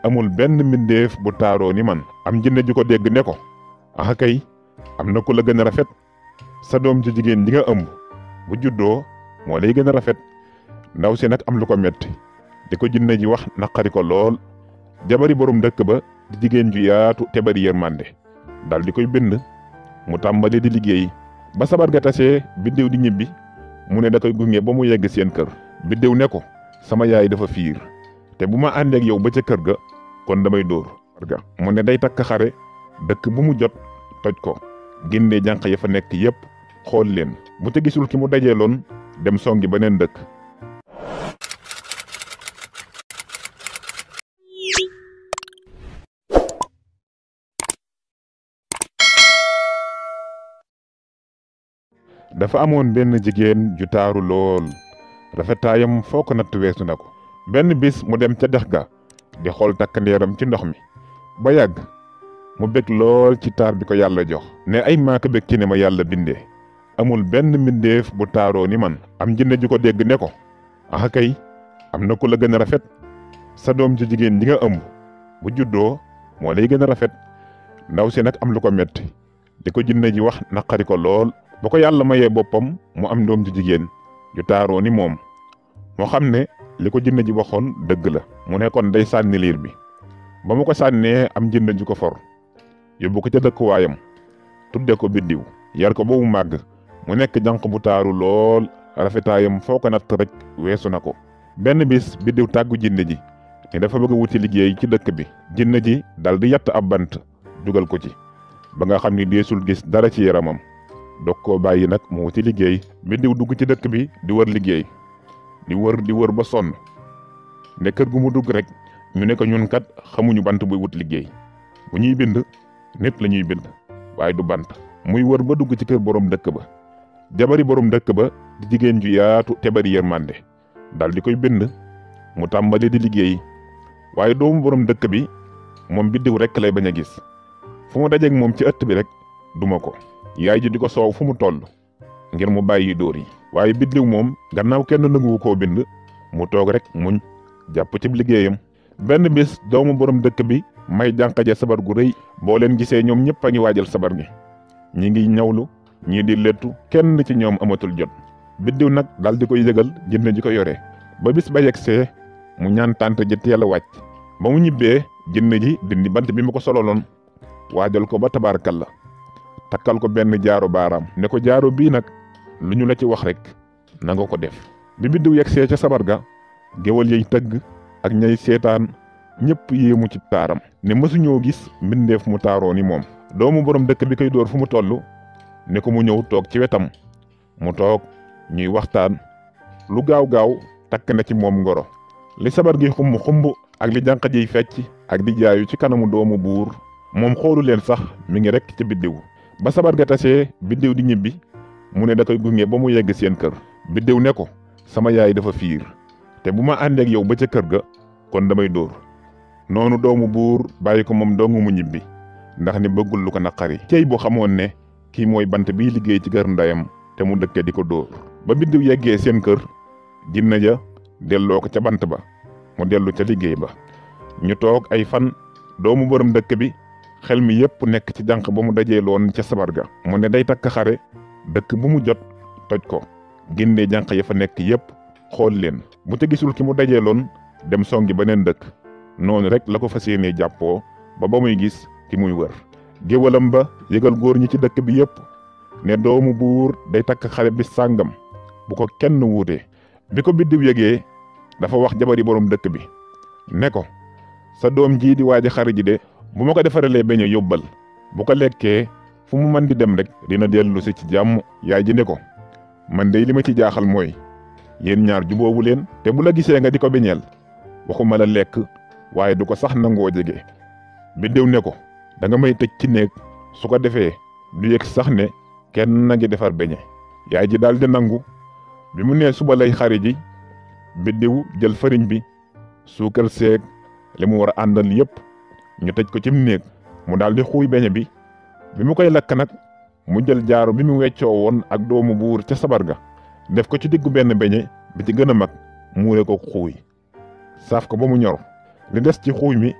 amul benn mbindeef bu taaroo ni man. am jinne ju ko dégg ne ko ah kay am na ku la gën a rafet sa doom ju jigéen ji nga ëmb bu juddoo moo lay gën a rafet. ndaw si nag am lu ko metti di ko jinne ji wax naqari ko lool. jabari borom dëkk ba di jigéen ju yaatu te bari yërmande dal di koy bind mu tàmbali di liggéey ba sabar ga tasee biddiw di ñibbi mu ne da koy gunge ba mu yegg seen kër. biddiw ne ko sama yaay dafa fiir te bu ma àndeek yow ba ca kër ga kon damay dóor. mu ne day takk xare dëkk bu mu jot toj ko génnee jànq ya fa nekk yépp xool leen bu te gisul ki mu dajeeloon dem songi beneen dëkk. dafa amoon benn jigéen ju taaru lool rafetaayam foo ko natt weesu na ko. benn bis mu dem ca dex ga di xool takkandeeram ci ndox mi ba yàgg mu bég lool ci taar bi ko yàlla jox ne ay maaka bég ci ne ma yàlla bindee amul benn mbindeef bu taaroo ni man. am jinne ju ko dégg ne ko ah kay am na ku la gën a rafet sa doom ju jigéen ji nga ëmb bu juddoo moo lay gën a rafet. ndaw si nag am lu ko metti di ko jinne ji wax naqari ko lool. ba ko yàlla mayee boppam mu am doom ju jigéen ju taaroo ni moom moo xam ne li ko jinne ji waxoon dëgg la. mu ne kon day sànni liir bi ba mu ko sànnee am jinne ju ko for yóbbu ko ca dëkkuwaayam tudde ko biddiw yar ko ba mu màgg mu nekk jànq bu taaru lool rafetaayam foo ko natt rek weesu na ko. benn bis biddiw tàggu jinne ji ne dafa bëgg a wuti liggéey ci dëkk bi. jinne ji dal di yatt ab bant dugal ko ci ba nga xam ni deesul gis dara ci yaramam. dog koo bàyyi nag mu wuti liggéey. biddiw dugg ci dëkk bi di wër liggéey di wër ba sonn ne kër gu mu dugg rek ñu ne ko ñun kat xamuñu bant buy wut liggéey bu ñuy bind nit la ñuy bind waaye du bant. muy wër ba dugg ci kër borom dëkk ba. jabari borom dëkk ba di jigéen ju yaatu te bari yërmande dal di koy bind mu tàmbali di liggéey waaye doomu borom dëkk bi moom biddiw rek lay bañ a gis. fu mu dajeeg moom ci ëtt bi rek duma ko. yaay ji di ko soow fu mu toll ngir mu bàyyi dóor yi. waaye biddiw moom gannaaw kenn nanguwu koo bind mu toog rek muñ jàpp ci liggéeyam. benn bis doomu borom dëkk bi may jànq ja sabar gu rëy. boo leen gisee ñoom ñëpp a ngi waajal sabar gi ñi ngi ñawlu ñii di lettu kenn ci ñoom amatul jot. biddiw nag dal di koy yëgal jinne ji ko yore ba bis ba yegsee mu ñaan tànt ji teel a wàcc. ba mu ñibbee jinne ji dindi bant bi mu ko sololoon waajal ko ba tabaarakalla takkal ko benn jaaro baaraam ne ko jaaro bii nag lu ñu la ci wax rek na nga ko def. bi biddiw yegsee ca sabar ga géwal yey tëgg ak ñay seetaan ñëpp yéemu ci taaram ne mësuñoo gis mbindeef mu taaroo ni moom. doomu borom dëkk bi koy dóor fu mu toll ne ko mu ñëw toog ci wetam mu toog ñuy waxtaan lu gaaw takk na ci moom ngoro. li sabar gi xumb ak li jànq jiy fecc ak di jaayu ci kanamu doomu buur moom xoolu leen sax mi ngi rek ci biddiw. ba sabar ga tasee biddiw di ñibbi mu ne da koy gunge ba mu yegg seen kër. biddiw ne ko sama yaay dafa fiir te bu ma àndeek yow ba ca kër ga kon damay dóor. noonu doomu buur bàyyi ko moom dong mu ñibbi ndax ni bëggul lu ko naqari. cey bu xamoon ne kii mooy bant biy liggéey ci kër ndeyam te mu dëkke di ko dóor. ba biddiw yeggee seen kër jinne ja delloo ko ca bant ba mu dellu ca liggéey ba. ñu toog ay fan doomu borom dëkk bi xel mi yépp nekk ci jànq ba mu dajeeloon ca sabar ga. mu ne day takk xare dëkk bu mu jot toj ko génnee jànq ya fa nekk yépp xool leen bu te gisul ki mu dajeeloon dem songi beneen dëkk. noonu rek la ko fas yéenee jàppoo ba muy gis ki muy wër. géwalam ba yëgal góor ñi ci dëkk bi yépp ne doomu buur day takk xare bi sàngam bu ko kenn wuute. bi ko biddiw yëgee dafa wax jabari borom dëkk bi ne ko sa doom jii di waaji xare ji de bu ma ko defaralee beñe yóbbal bu ko lekkee fu mu mën di dem rek dina dellu si ci jàmm. yaay ji ne ko man de li ma ci jaaxal mooy yéen ñaar juboowu leen te bu la gisee nga di ko beñeel waxuma la lekk waaye du ko sax nangoo jege. biddiw ne ko da nga may tëj ci néeg su ko defee du yëg sax ne kenn na ngi defar beñe. yaay ji daal di nangu. bi mu nee suba lay xari ji biddiw jël fariñ bi suukar seeg li mu war a àndal yépp ñu tëj ko cim néeg mu daal di xuuy beñe bi. bi mu koy lakk nag mu jël jaaro bi mu weccoo woon ak doomu buur ca sabar ga def ko ci diggu benn beñe bi ci gën a mag muure ko xuuy saaf ko ba mu ñor li des ci xuuy mi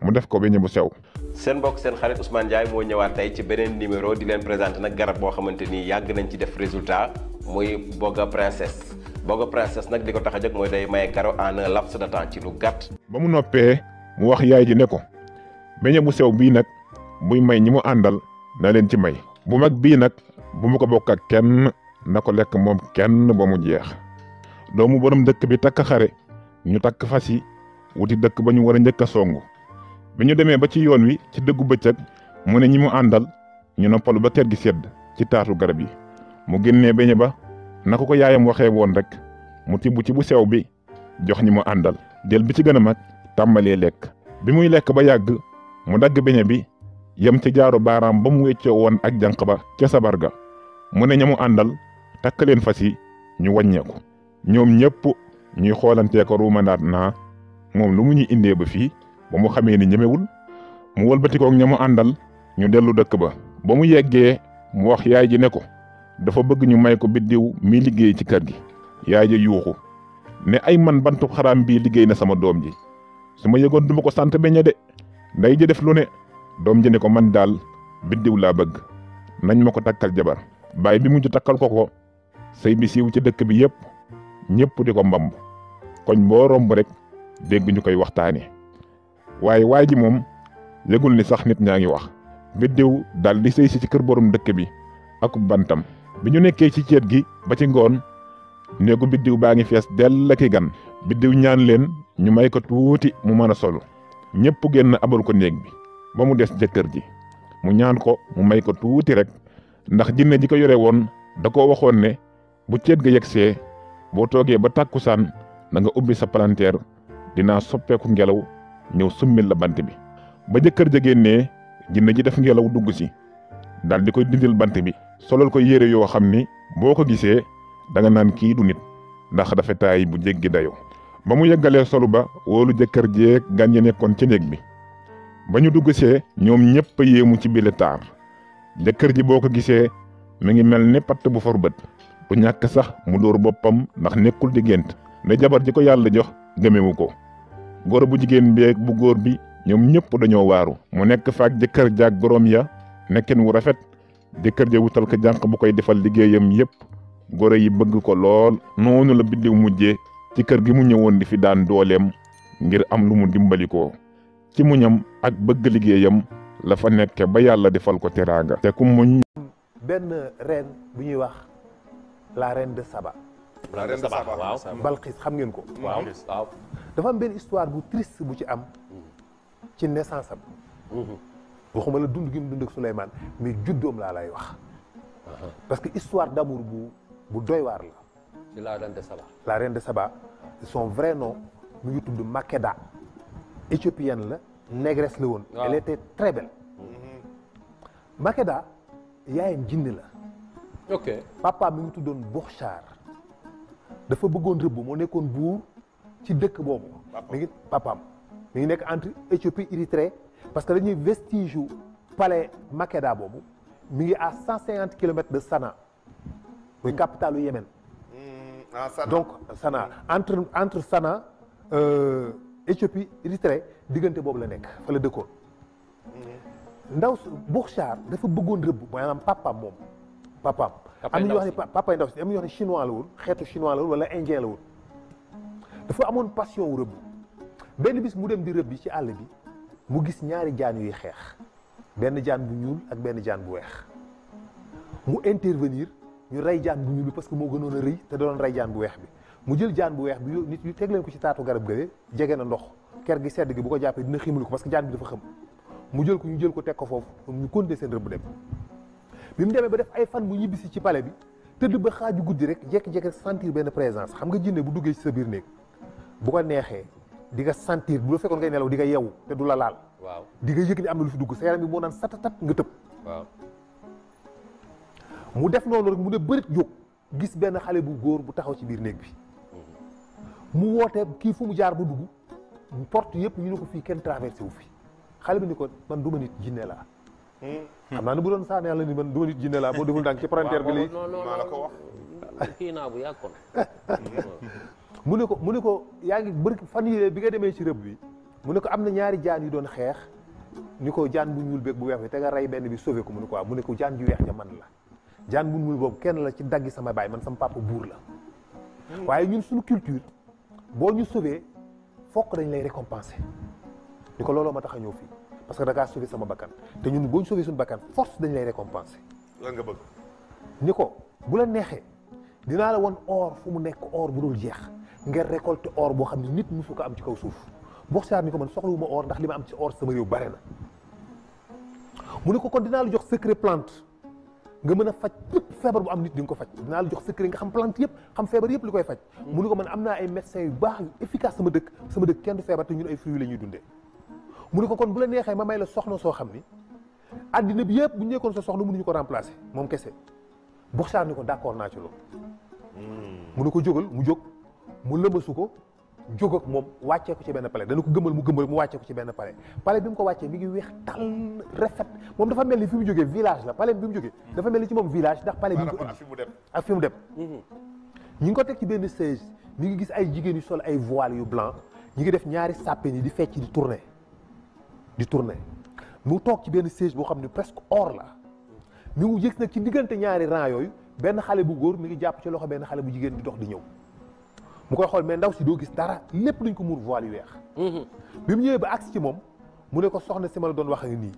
mu def ko beñe bu sew. seen mbokk seen xarit Ousmane Ndiaye moo ñëwaat tey ci beneen numéro di leen présenté nag garab boo xamante ni yàgg nañ ci def résultat muy Boga Princess. Boga Princess nag di ko tax a jóg mooy day maye karaw en un laps de temps ci lu gàtt. ba mu noppee mu wax yaay ji ne ko beñe bu sew bii nag buy may ñi mu àndal na leen ci may. bu mag bii nag bu mu ko bokk ak kenn na ko lekk moom kenn ba mu jeex. doomu borom dëkk bi takk xare ñu takk fas yi wuti dëkk ba ñu war a njëkk a songu bi ñu demee ba ci yoon wi ci dëggu bëccëg mu ne ñi mu àndal ñu noppalu ba kër gi sedd ci taatu garab yi mu génnee beñe ba na ko yaayam waxee woon rek mu tibb ci bu sew bi jox ñi mu àndal jël bi ci gën a mag tàmbalee lekk. bi muy lekk ba yàgg mu dagg beñe bi yem ci jaaru baaraam ba mu weccoo woon ak jànq ba ca sabar ga mu ne ña mu àndal takk leen fas yi ñu wàññeeku ñoom ñëpp ñuy xoolantee ko ruumandaat naa moom lu mu ñuy indee ba fii ba mu xamee ni ñemewul mu wëlbatikook ña mu àndal ñu dellu dëkk ba mu yeggee mu wax yaay ji ne ko dafa bëgg ñu may ko biddiw mi liggéey ci kër gi. yaay ji yuuxu ne ay man bantu xaraam bii liggéey na sama doom ji su ma yëgoon duma ko sant beñe de nday ji def lu ne. doom ji ne ko man daal biddiw laa bëgg nañ ma ko takkal jabar. baay bi mujj takkal ko sëy bi siiw ci dëkk bi yëpp ñëpp di ko mbamb koñ boo romb rek dégg ñu koy waxtaane waaye waay ji moom yëgul ni sax nit ñaa ngi wax. biddiw daal di sëy si ci kër borom dëkk bi ak bantam bi ñu nekkee ci ceet gi ba ci ngoon néegu biddiw baa ngi fees dell ki gan. biddiw ñaan leen ñu may ko tuuti mu mën a solu ñëpp génn abal ko néeg bi ba mu des jëkkër ji mu ñaan ko mu may ko tuuti rek ndax jinne ji ko yore woon da koo waxoon ne bu ceet ga yegsee boo toogee ba tàkkusaan da nga ubbi sa palanteer dinaa soppeeku ngelaw ñëw summil la bant bi. ba jëkkër ja génnee jinne ji def ngelaw dugg si daal di koy dindil bant bi solal ko yére yoo xam ni boo ko gisee da nga naan kii du nit ndax rafetaay bu jéggi dayo ba mu yeggalee solu ba wóolu jëkkër jeeg gan ya nekkoon ci néeg bi ba ñu dugg see ñoom ñëpp a yéemu ci bile taar jëkkër ji boo ko gisee mi ngi mel ni patt bu for bët bu ñàkk sax mu dóor boppam ndax nekkul di gént ne jabar ji ko yàlla jox gëmewu ko. góor bu jigéen beeg bu góor bi ñoom ñëpp dañoo waaru mu nekk faak jëkkër jaag goroom ya nekkin wu rafet jëkkër ja wutal ko jànq bu koy defal liggéeyam yëpp góor yi bëgg ko lool. noonu la biddiw mujjee ci kër gi mu ñëwoon di fi daan dooleem ngir am lu mu dimbali ko ci muñam ak bëgg liggéeyam la fa nekke ba yàlla defal ko teraanga. te ku muñ. benn reine bu ñuy wax la reine de Saba. la reine de Saba waaw. Balqis xam ngeen ko. waaw waaw. dafa am benn histoire bu triste bu ci am ci naissance am. waxuma la dund gi mu dund ak Souleymane mais juddoom laa lay wax. parce que histoire d'amour bu doy waar la. ci la reine de Saba. la reine de Saba son vrai nom mu ngi tudd Makeda. éthiopienne la négresse la woon. elle était très belle. Makeda yaayam jinne la. ok papa mi ngi tuddoon Bouchar dafa bëggoon rëbb moo nekkoon buur ci dëkk boobu. mi ngi papaam mi ngi nekk entre Éthiopie Érythrée parce que dañuy vestige yu palais Makeda boobu mi ngi à 150 kilomètres de Sanaa muy capitalu Yémen. donc Sanaa entre Sanaa Éthiopie Érythrée diggante boobu la nekk fa la dëkkoon. ndaw Bouchar dafa bëggoon rëbb maanaam papaam moom papaam. am na ñu wax ne papa ndaw si am na ñu wax ne chinois la woon xeetu chinois la woon wala indien la woon dafa amoon passion wu rëbb benn bis mu dem di rëbb ci àll bi mu gis ñaari jaan yuy xeex benn jaan bu ñuul ak benn jaan bu weex mu intervenir ñu rey jaan bu ñuul bi parce que moo gënoon a rëy te doon rey jaan bu weex bi mu jël jaan bu weex bi nit yu teg leen ko ci taatu garab gële jege na ndox ker gi sedd gi bu ko jàppee dina ximali ko parce que jaan bi dafa xam mu jël ko ñu jël ko teg ko foofu ñu continuer seen rëbb dem bi mu demee ba def ay fan mu ñibbisi ci palais bi tëdd ba xaaju guddi rek jékki-jékki sentir benn présence xam nga jinne bu duggee ci sa biir néeg bu ko neexee di nga sentir bu la fekkoon ngay nelaw di nga yeewu te du la laal. waaw di nga yëg ni am na lu fi dugg sa yaram bi moo naan satatat nga tëb. waaw mu def noonu rek mu ne bërit jóg gis benn xale bu góor bu taxaw ci biir néeg bi mu woote kii fu mu jaar ba dugg porte yëpp ñu ne ko fii kenn traversé wu fi xale bi ni ko man du ma nit jinne laa. xam naa ne bu doon saane yàlla ni man du ma nit jinne laa boo deful ndànk ci parenteer bi lii maa la ko wax kii naa bu yàggoon mu ne ko yaa ngi bëri fan yii bi nga demee ci rëbb bi mu ne ko am na ñaari jaan yu doon xeex ni ko jaan bu ñuul beeg bu weex bi te nga rey benn bi sauvé ko mu ne ko waaw mu ne ko jaan ju weex ja man la jaan bu ñuul boobu kenn la ci daggi sama baay man sama papa buur la waaye ñun suñu culture boo ñu sauvé fokk dañ lay récompenser ni ko looloo ma tax a ñëw fii parce que da ngaa sauvé sama bakkan te ñun boo ñu sauvé suñu bakkan force dañ lay récompenser. lan nga bëgg. ni ko bu la neexee dinaa la won or fu mu nekk or bu dul jeex ngeen récolter or boo xam ne nit musu ko am ci kaw suuf Boxar ni ko man soxlawuma or ndax li ma am ci or sama réew bare na. mu ne ko kon dinaa la jox secret plante nga mën a faj bépp feebar bu am nit di nga ko faj dinaa la jox secret nga xam plante yëpp xam feebar yëpp li koy faj. mu ne ko man am naa ay médecins yu baax yu efficace sama dëkk kenn du feebar te ñun ay fruits la ñuy dundee. mu ne ko kon bu la neexee ma may la soxna soo xam ni addina bi yëpp bu ñu nekkoon sa soxna mënuñu ko remplacer moom kese Boxar ni ko d'accord naa ci loolu. mu ne ko jógal mu jóg mu lëmasu ko jóg ak moom wàccee ko ci benn palais dana ko gëmal mu wàccee ko ci benn palais bi mu ko wàccee mi ngi weex tal rafet moom dafa mel ni fi mu jógee village la palais bi mu jógee dafa mel ni ci moom village ndax palais bi mu ko indi ak fi mu dem ñi ngi ko teg ci benn siège mi ngi gis ay jigéen yu sol ay voile yu blanc ñi ngi def ñaari sàppe ni di fecc di tourner mu toog ci benn siège boo xam ne presque or la mi ngi yëg nag ci diggante ñaari rang yooyu benn xale bu góor mi ngi jàpp ci loxo benn xale bu jigéen di dox di ñëw mu koy xool mais ndaw si doo gis dara lépp luñ ko muur voile yu weex bi mu ñëwee ba agsi ci moom mu ne ko soxna si ma la doon wax ak nii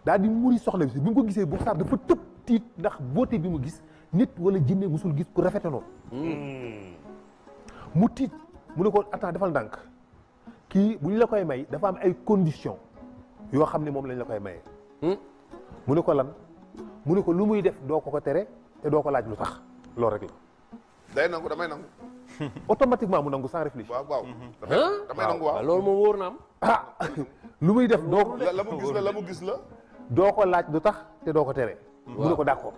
daal di muri soxna bi si bi mu ko gisee Boxar dafa tëb tiit ndax beauté bi mu gis nit wala jinne musul gis ku rafete noonu mu tiit mu ne ko attends defal ndànk kii bu ñu la koy may dafa am ay conditions yoo xam ne moom lañ la koy mayee mu ne ko lan mu ne ko lu muy def doo ko tere te doo ko laaj lu tax loolu rek la day nangu damay nangu automatiquement mu nangu sans réfléchir. waaw damay nangu waaw loolu moom wóor na am. lu muy def doo ko la mu gis la doo ko laaj lu tax te doo ko tere. mu ne ko d'accord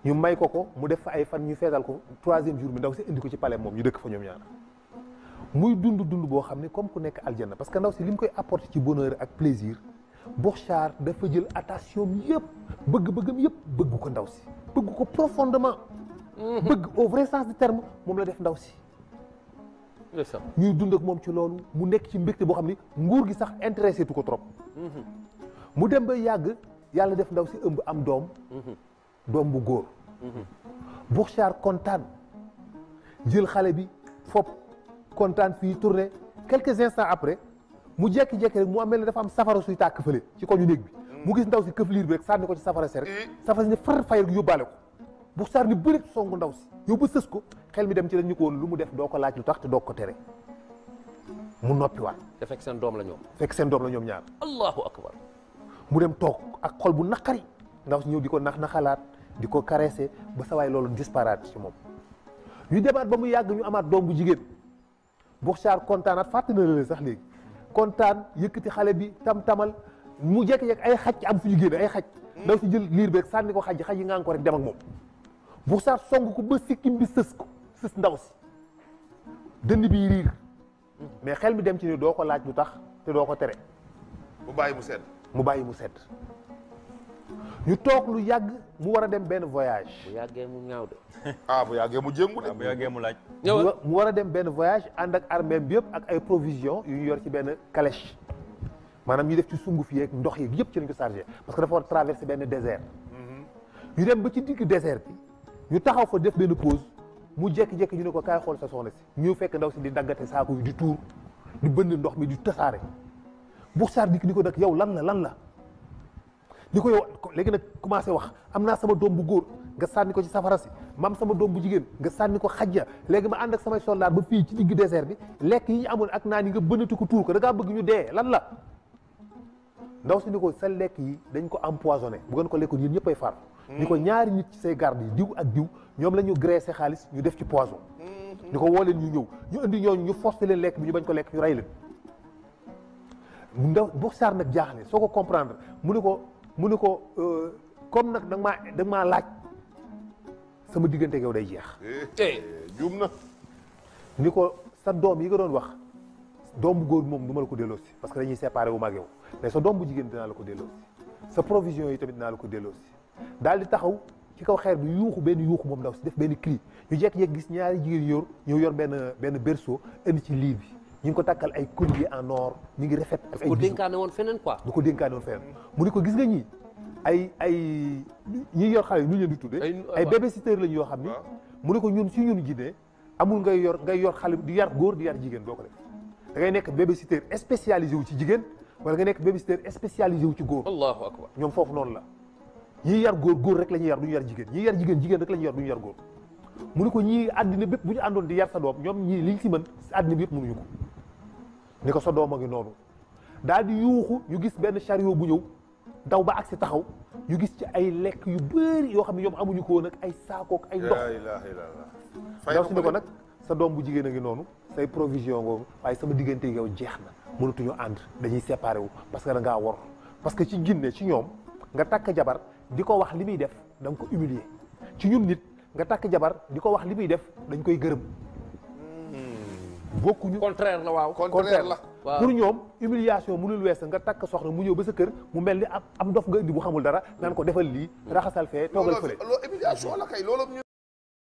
ñu may ko mu def fa ay fan ñu feetal ko 3e jour bi ndaw si indi ko ci palais moom ñu dëkk fa ñoom ñaar muy dund boo xam ne comme ku nekk aljanna parce que ndaw si li mu koy apporter ci bonheur ak plaisir Boxar dafa jël attention yëpp bëgg-bëggam yëpp bëgg ko ndaw si bëgg ko profondément. bëgg au vrai sens du terme moom la def ndaw si. ñuy dund ak moom ci loolu mu nekk ci mbégte boo xam ni nguur gi sax intéressé tu ko trop. mu dem ba yàgg yàlla def ndaw si ëmb am doom. doom bu góor. Boxar kontaan jël xale bi fop kontaan fii tourné quelques instants après mu jékki-jékki rek mu amel ne dafa am safara suy tàkk fële ci ko ñu néeg bi. mu gis ndaw si këf liir bi rek sànni ko ci safara si rek. safara si ne far fay rek yóbbaale ko. Boxar ni bëri songu ndaw si yow ba sës ko xel mi dem ci lañ ñu ko woon lu mu def doo ko laaj lu tax te doo ko tere mu noppiwaat. te fekk seen doom la ñoom. fekk seen doom la ñoom ñaar. allahu akbar. mu dem toog ak xol bu naqari ndaw si ñëw di ko naxalaat di ko caresser ba sa waay loolu disparaître ci moom. ñu demaat ba mu yàgg ñu amaat doom bu jigéen Boxar kontaanaat fàtte na la sax léegi kontaan yëkkati xale bi tam-tamal mu jékki-jékki ay xaj am fu ñu génne ay xaj. ndaw si jël liir beeg sànni ko xaj yi ngaan ko rek dem ak moom. Boxar song ko ba sikkim bi sës ndaw si dënn bi riir mais xel mi dem ci ni doo ko laaj lu tax te doo ko tere. mu bàyyi mu sedd. ñu toog lu yàgg mu war a dem benn voyage. bu yàggee mu ñaaw de. bu yàggee mu jéngu de. bu yàggee mu laaj. mu war a dem benn voyage ànd ak armée bi yëpp ak ay provisions yu ñu yor ci benn calèche maanaam ñu def ci sunguf yeeg ndox yeeg yëpp ci lañ ko chargé parce que dafa war a traverser benn désert. ñu dem ba ci digg désert bi. ñu taxaw fa def benn pause mu jékki-jékki ñu ne ko kaay xool sa soxna si ñëw fekk ndaw si di daggate saako yi di tuur di bënn ndox mi di tasaare Boxar dikk ni ko nag yow lan la ni ko yow léegi nag commencé wax am naa sama doom bu góor nga sànni ko ci safara si ma am sama doom bu jigéen nga sànni ko xajja léegi ma ànd ak samay soldat ba fii ci digg désert bi lekk yi ñu amoon ak naan yi nga bënnati ko tuur ko da ngaa bëgg ñu dee lan la ndaw si ni ko sa lekk yi dañ ko empoisonné bu ngeen ko lekkoon yéen ñëppay faatu ni ko ñaari nit ci say garde yi diw ak diw ñoom la ñu graissé xaalis ñu def ci poison ni ko woo leen ñu ñëw ñu indi ñooñu ñu forcé leen lekk bi ñu bañ ko lekk ñu rey leen ndaw Boxar nag jaaxle soo ko comprendre mu ni ko comme nag da nga maa laaj sama diggante yow day jeex juum na ni ko sa doom yi nga doon wax doom bu góor moom du ma la ko delloosi parce que dañuy séparé wu ma ak yow mais sa doom bu jigéen dinaa la ko delloosi sa provision yi tamit dinaa la ko delloosi daal di taxaw ci kaw xeer bi yuuxu benn yuuxu moom ndaw si def benn cri ñu jekk-jekk gis ñaari jigéen ñëw yor benn berceau indi ci lii bi ñu ngi ko takkal ay collier en or ñu ngi rafet ak ay ko dénkaane woon feneen quoi. du ko dénkaane woon feneen mu ni ko gis nga ñii ay ñi yor xale yi nu ñu leen di tuddee ay babysitter lañu yoo xam ni mu ne ko ñun si ñun Guinée amul ngay yor xale di yar góor di yar jigéen doo ko def da ngay nekk babysitter spécialisé wu ci jigéen wala nga nekk babysitter spécialisé wu ci góor. allahu akbar. ñoom foofu noonu la ñii yar góor rek la ñuy yar du ñu yar jigéen ñii yar jigéen rek la ñuy yar du ñu yar góor mu ne ko ñii àddina bépp bu ñu àndoon di yar sa doom ñoom ñii liñ si mën àddina bi yëpp mënuñu ko ni ko sa doom a ngi noonu daal di yuuxu ñu gis benn chariot bu ñëw daw ba agsi taxaw ñu gis ci ay lekk yu bëri yoo xam ne ñoom amuñu ko woon ak ay saakook ay ndox daw si ne ko nag sa doom bu jigéen a ngi noonu say provision ngoogu waaye sama diggante yow jeex na mënatuñu ànd dañuy séparé wu parce que da ngaa wor parce que ci Guinée ci ñoom nga takk jabar di ko wax li muy def da nga ko humilier ci ñun nit nga takk jabar di ko wax li muy def dañ koy gërëm bokkuñu contraire la waaw. contraire la pour ñoom humiliation mënul wees nga takk soxna mu ñëw ba sa kër mu mel ni am dof nga indi bu xamul dara naan ko defal lii raxasal fee toogal fële loolu humiliation la kay loolu